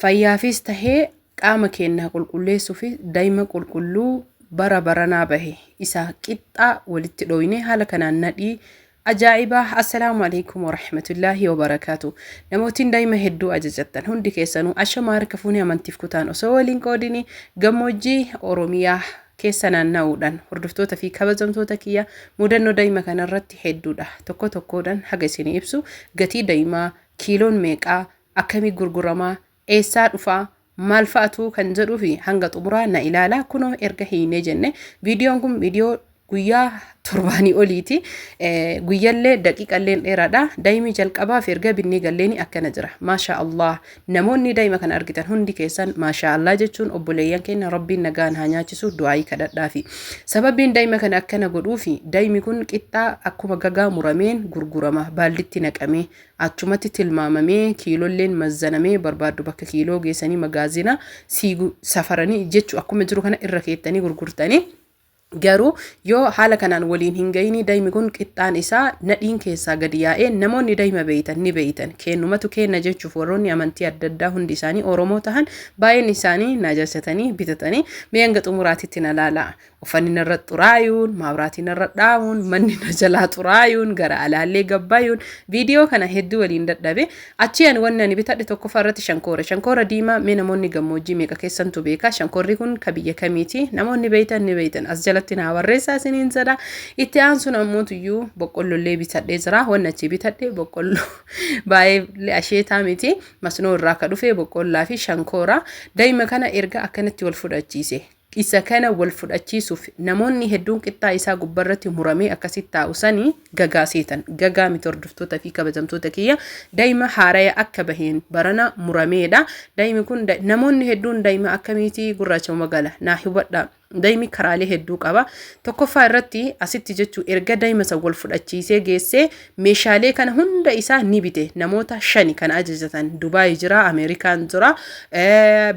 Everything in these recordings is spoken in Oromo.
Fayyaafis tahee qaama keenna qulqulleessuufi dayma qulqulluu bara baranaa bahe isa qixxaa walitti dhooynee haala kanaan nadhii ajaa'ibaa. Assalaamu alaikum warahmatullaahi wabarakaatu. Namootiin dayma hedduu ajajattan hundi keessanuu ashama harka fuunee amantiif kutaan osoo waliin qoodini gammoojjii Oromiyaa keessa naanna'uudhaan hordoftoota fi kabajamtoota kiyya mudannoo dayma kanarratti hedduudha. Tokko tokkoodhaan haga isinii ibsu gatii daymaa kiiloon meeqaa, akkamii gurguramaa, eessaa dhufaa, maal fa'atu kan jedhuufi hanga xumuraa na ilaalaa. Kunoo erga hiinee jenne viidiyoon kun viidiyoo guyyaa torbaanii oliiti. Guyyallee daqiiqalleen dheeraadha. Daa'imni jalqabaaf erga binnee galleeni akkana jira. Maasha Allah. Namoonni daa'ima kana argitan hundi keessan maasha Allah jechuun obboleeyyan keenya Rabbiin nagaan haa nyaachisu du'aayii kadhadhaafi. Sababiin daa'ima kana akkana godhuufi daa'imni kun qixxaa akkuma gagaa murameen gurgurama, baalditti naqamee achumatti tilmaamamee kiilolleen mazzanamee barbaaddu bakka kiiloo geessanii magaazina siigu safaranii jechuu akkuma jiru kana irra keettanii gurgurtanii. Garuu yoo haala kanaan waliin hin gahini daa'imni kun qixxaan isaa nadhiin keessaa gadi yaa'ee, namoonni daa'ima beeytan ni beeytan, kennumatu kenna jechuuf warroonni amantii adda addaa hundi isaanii Oromoo tahan baay'een isaanii na jajatanii bitatanii. Mee hanga xumuraatitti na laalaa. Uffanni narra xuraayuun, maabraatii narra dhaawuun, manni na jalaa xuraayuun, gara alaallee gabbaayuun viidiyoo kana hedduu waliin dadhabe. Achii ani wanni ani bitadhe tokkoffaa irratti shankoora. Shankoora diimaa mee namoonni gammoojjii meeqa keessantu beeka? Shankoorri kun ka biyya kamiiti? Namoonni beeytan ni beeytan. As jalatti naa barreessaa isiniin jedha. Itti aansuun ammoo boqqollollee bitadhee jira. Wanni achii bitadhe boqqolloo baay'ee asheetaa miti. Masnoo irraa ka dhufe boqqollaa fi shankoora. Daa'ima kana erga akkanatti wal fudhachiise. Isa kana wal fudhachiisuuf namoonni hedduun qixxaa isaa gubbarratti muramee akkasitti taa'u sanii gagaa seetan. Gagaa miti, hordoftoota fi kabajamtoota kiyya, daa'ima haaraya akka baheen barana murameedha. Daa'imni kun namoonni hedduun daa'ima akkamiiti, gurraacha magala naa hubadha. Daa'imni karaalee hedduu qaba. Tokkoffaa irratti asitti jechuu erga daa'ima san wal fudhachiisee geessee meeshaalee kana hunda isaa ni bite. Namoota shani kan ajajatan Dubaay jira, Ameerikaan jira,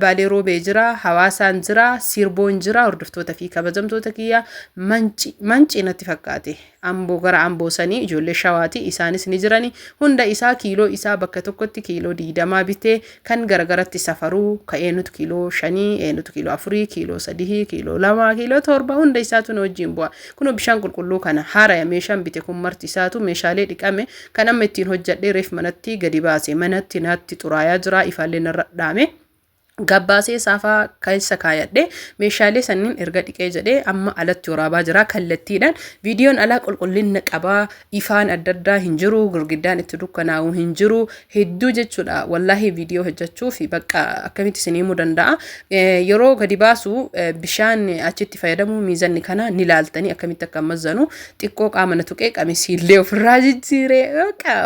Baalee Roobee jira, Hawaasaan jira, Sirboon jira. Hordoftoota fi kabajamtoota kiyya, Manci natti fakkaate. Amboo gara Amboo sanii ijoollee Shawaati, isaanis ni jirani. Hunda isaa kiiloo isaa bakka tokkotti kiiloo 20 bitee kan garagaratti safaruu ka eenyutu kiiloo 5, eenyutu kiiloo 4, kiiloo 3, kiiloo 2, kiiloo 7 hunda isaatu na wajjin bu'a. Kunoo bishaan qulqulluu kana haaraya meeshaan bite kun marti isaatu meeshaalee dhiqame kan amma ittiin hojjadhee reef manatti gadi baase, manatti naatti xuraayaa jira, ifaallee narra dhaame. Gabbaasee saafaa keessa kaayadhe meeshaalee sanniin erga dhiqee jedhee amma alatti waraabaa jira kallattiidhaan. Viidiyoon alaa qulqullina qabaa, ifaan adda addaa hin jiru, girgiddaan itti dukkanaa'u hin jiru hedduu jechuudha. Wallaahi viidiyoo hojjechuuf bakka akkamitti isin himuu danda'a. Yeroo gadi baasu bishaan achitti fayyadamu miizanni kana ni laaltanii akkamitti akka mazzanu xiqqoo qaama na tuqee qamisiillee ofirraa jijjiiree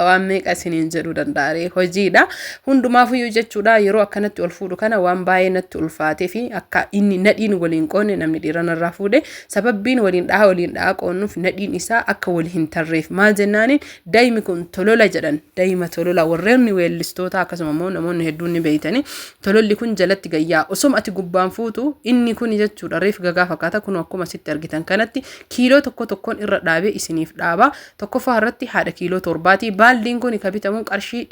waan meeqa isiniin jedhuu danda'a, hojiidha. Hundumaafuyyuu jechuudha yeroo akkanatti ol fuudhu kana waan baay'ee natti ulfaatee fi akka inni nadhiin waliin qoonne namni dhiira narraa fuudhe sababbiin waliin dhahaa qoonnuuf nadhiin isaa akka wal hin tarreef. Maal jennaaniin daa'imni kun tolola jedhan, daa'ima tolola warreen weellistoota akkasuma immoo namoonni hedduun ni beeytanii. Tololli kun jalatti gayyaa osoma ati gubbaan fuutu inni kun jechuudha reef gagaa fakkaata. Kun akkuma asitti argitan kanatti kiiloo tokko tokkoon irra dhaabee isiniif dhaaba. Tokkoffaa irratti haadha kiiloo 7ti. Baaldiin kun kan bitamu qarshii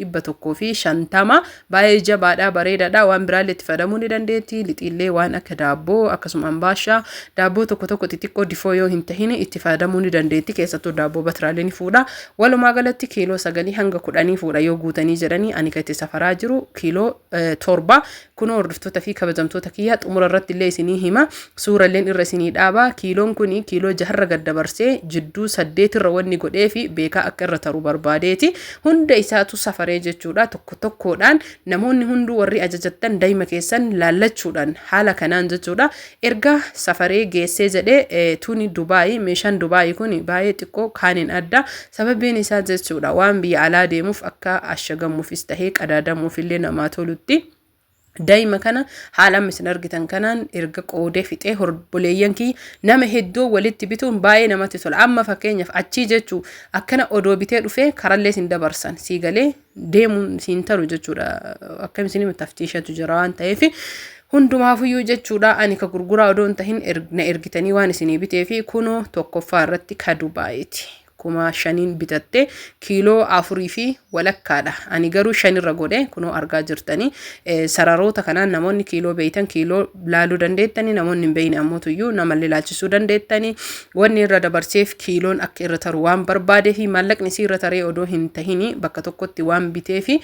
150. Baay'ee jabaadha, bareedaadha. Waan biraallee itti fayyadamuu ni dandeetti. Lixiillee waan akka daabboo akkasuma ambaashaa, daabboo tokko tokko xixiqqoo difoo yoo hin tahin itti fayyadamuu ni dandeetti. Keessattuu daabboo batiraalee ni fuudha. Walumaa galatti kiiloo 9 hanga 10 fuudha yoo guutanii jedhanii. Ani kan itti safaraa jiru kiiloo 7. Kunoo hordoftoota fi kabajamtoota kiyyaa, xumura irratti illee isinii hima. Suuralleen irra isinii dhaaba. Kiiloon kun kiiloo jaharra gad dabarsee jidduu saddeetirra wanni godhee fi beekaa akka irra taru barbaadeeti. Hunda isaatu safaree jechuudha. Tokko tokkoodhaan namoonni hunduu warri ajajattan daa'ima keessan laallachuudhaan haala kanaan jechuudha. Erga safaree geessee jedhee tuni Dubaayii, meeshaan Dubaayii kun baay'ee xiqqoo kaaniin adda. Sababiin isaa jechuudha waan biyya alaa deemuuf akka ashagamuufis tahee qadaadamuuf illee namaa tolutti. Daa'ima kana haala amma isin argitan kanaan erga qoodee fixee, obboleeyyan kiyya, nama hedduu walitti bituun baay'ee namatti tola. Amma fakkeenyaaf achii jechuu akkana odoo bitee dhufee karallee isin dabarsan sii galee deemuun siin taru jechuudha. Akkam isin taftiishatu jira waan ta'eef hundumaafuyyuu jechuudha. Ani ka gurguraa odoo hin tahin na ergitanii waan isinii bitee fi kunoo tokkoffaa irratti ka Dubaayiiti. 5,000n bitatte, kiiloo afurii fi walakkaadha. Ani garuu shanirra godhe. Kunoo argaa jirtanii, sararoota kanaan namoonni kiiloo beeytan kiiloo laaluu dandeettanii, namoonni hin beeyne ammootuyyuu namallee laalchisuu dandeettanii. Wanni irra dabarseef kiiloon akka irra taru waan barbaadee fi maallaqni isii irra taree odoo hin tahini bakka tokkotti waan bitee fi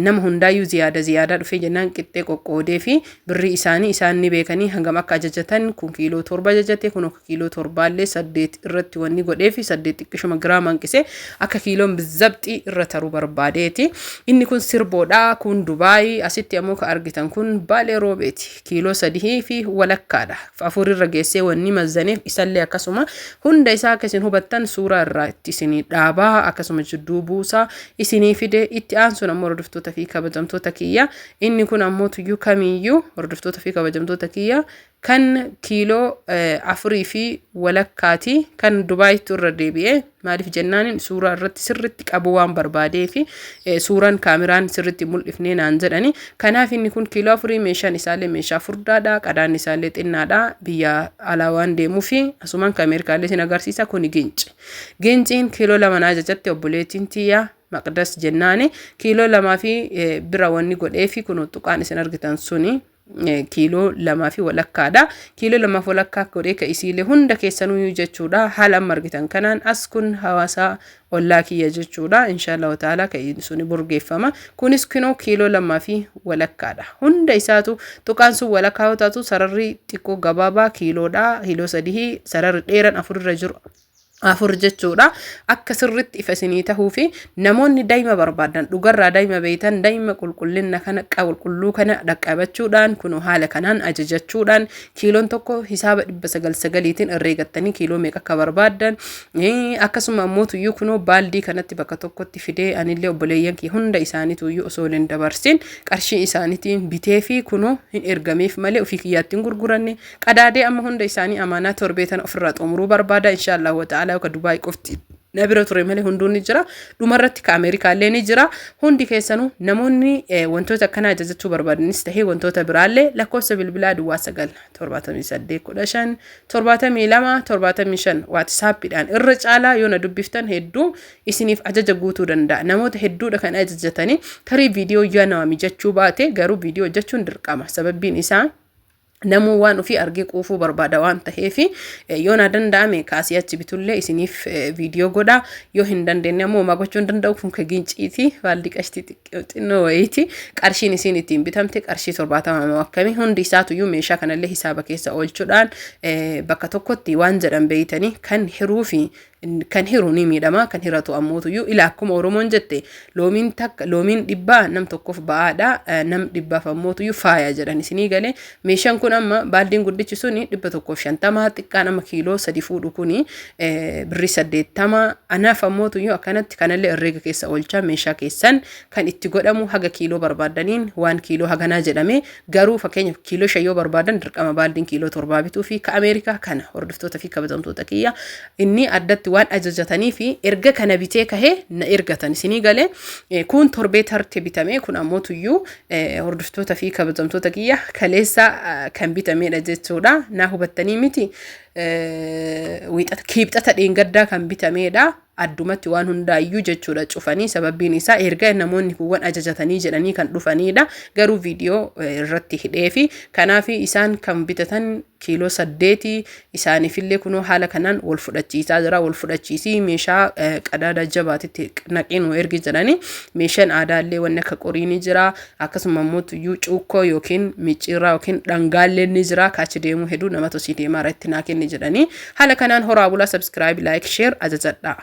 nama hundaayyuu ziyaada ziyaadaa dhufee jennaan qixxee qoqqoodee fi birrii isaanii isaan ni beekanii hangam akka ajajatan. Kun kiiloo 7 ajajate, kun akka kiiloo torbaallee 8 irratti wanni godhee fi 8 xiqqishuma giraama hanqise, akka kiiloon bizabxii irra taru barbaadeeti. Inni kun sirboodha, kun Dubaay, asitti ammoo ka argitan kun Baalee Roobeeti. Kiiloo sadii fi walakkaadha. Afur irra geessee wanni mazzaneef isallee akkasuma hunda isaa akka isin hubattan suuraa irraa itti isinii dhaabaa, akkasuma jidduu buusaa isinii fide. Itti aansuun ammoo, hordoftoota fi kabajamtoota kiyya, inni kun ammoo tuyyuu kamiiyyuu, hordoftoota fi kabajamtoota kiyya, kan kiiloo afurii fi walakkaati. Kan Dubaayitti irra deebi'e maaliif jennaanin suuraa irratti sirritti qabu waan barbaadee fi suuraan kaameraan sirritti mul'ifnee naan jedhani. Kanaaf inni kun kiiloo 4. Meeshaan isaallee meeshaa furdaadha, qadaan isaallee xinnaadha, biyya alaa waan deemuufi asumaan kan Ameerikaallee isin agarsiisa. Kuni ginci. Ginciin kiiloo 2 naa jajatti obboleettiin tiyya Maqdas jennaani kiiloo 2 fi bira wanni godheefi. Kun tuqaan isin argitan suni kiiloo 2 fi walakkaadha. Kiiloo 2 fi walakkaa godhee ka isiilee hunda keessanuu jechuudha. Haala amma argitan kanaan as kun hawaasa ollaa kiyya jechuudha. Inshaallahu ta'ala ka suni burgeeffama. Kunis kinoo kiiloo 2 fi walakkaadha. Hunda isaatu tuqaan sun walakkaa yoo taatu, sararri xiqqoo gabaabaa kiiloodha. Kiiloo 3, sararri dheeran 4 irra jiru 4 jechuudha. Akka sirritti ifa isinii tahuu fi namoonni daa'ima barbaadan, dhugarraa daa'ima beeytan, daa'ima qulqullina kana, qulqulluu kana dhaqqabachuudhaan, kunoo haala kanaan ajajachuudhaan kiiloon tokko hisaaba 909n herreegattanii kiiloo meeqa akka barbaaddan. Akkasuma ammoo tuyyuu kunoo baaldii kanatti bakka tokkotti fidee, anillee obboleeyyan kee hunda isaaniituyyuu osoo hin dabarsin qarshii isaaniitiin bitee fi kunoo hin ergameef malee ofii kiyyaatti hin gurguranne. Qadaadee amma hunda isaanii amaanaa torbee tana ofirraa xumuruu barbaada inshaallah wa ta'ala. Ka Dubaay qofti na bira ture malee hunduu ni jira. Dhumarratti ka Ameerikaallee ni jira. Hundi keessanuu namoonni wantoota akkanaa ajajachuu barbaadanis tahee wantoota biraallee lakkoofsa bilbilaa 09 78 15 72 75 WhatsAppiidhaan irra caalaa yoo na dubbiftan hedduu isiniif ajaja guutuu danda'a. Namoota hedduudha kan ajajatanii. Tarii viidiyoo yoo nama mijachuu baate garuu viidiyoo hojjechuun dirqama. Sababbiin isaa namuu waan ofii argee quufuu barbaada waan taheef, yoo naa danda'ame kaasii achi bitullee isiniif viidiyoo godha. Yoo hin dandeenye ammoo homaa gochuu hin danda'u. Kun ka ginciiti, baaldii qashtii xinnoo wayiiti. Qarshiin isiin ittiin bitamte qarshii 70 moo akkamii. Hundi isaatuyyuu meeshaa kanallee hisaaba keessa oolchuudhaan bakka tokkotti waan jedhan beeytanii, kan hiruu fi kan hiru ni miidhama, kan hiratu ammootuyyuu ila akkuma Oromoon jette, loomiin takka loomiin dhibbaa nam tokkoof ba'aadha, nam dhibbaaf ammootuyyuu faaya jedhan. Isinii galee? Meeshaan kun amma baaldiin guddichi suni 150, xiqqaan amma kiiloo 3 fuudhu kuni birrii 80. Anaaf ammootuyyuu akkanatti kanallee herreega keessa oolchaa meeshaa keessan kan itti godhamu haga kiiloo barbaadaniin waan kiiloo haganaa jedhame. Garuu fakkeenyaaf kiiloo 5 yoo barbaadan dirqama baaldiin kiiloo 7 bituu fi ka Ameerikaa kana, hordoftoota fi kabajamtoota kiyya, inni addatti waan ajajatanii fi erga kana bitee kahee na ergatan. Isinii galee? Kun torbee tarte bitame. Kun ammoo tuyyuu, hordoftoota fi kabajamtoota kiyya, kaleessa kan bitamedha jechuudha. Naa hubattanii miti? Wiixata, kiibxata dheengaddaa kan bitamedha. Addumatti waan hundaayyuu jechuudha cufanii, sababbiin isaa erga namoonni kuuwwan ajajatanii jedhanii kan dhufanidha. Garuu viidiyoo irratti hidhee fi kanaaf isaan kan bitatan kiiloo 8 isaaniifillee kunoo haala kanaan wal fudhachiisaa jira. Wal fudhachiisii meeshaa qadaada jabaatitti naqee nu ergi jedhanii. Meeshaan aadaallee wanni akka qorii ni jira, akkasuma immoo tuyyuu cuukkoo yookiin micciirraa yookiin dhangaallee ni jira. Kaachi deemuu hedduu nama tosii deemaa irratti naa kenni jedhanii. Haala kanaan horaa bulaa. Subscribe, like, share, ajajadhaa.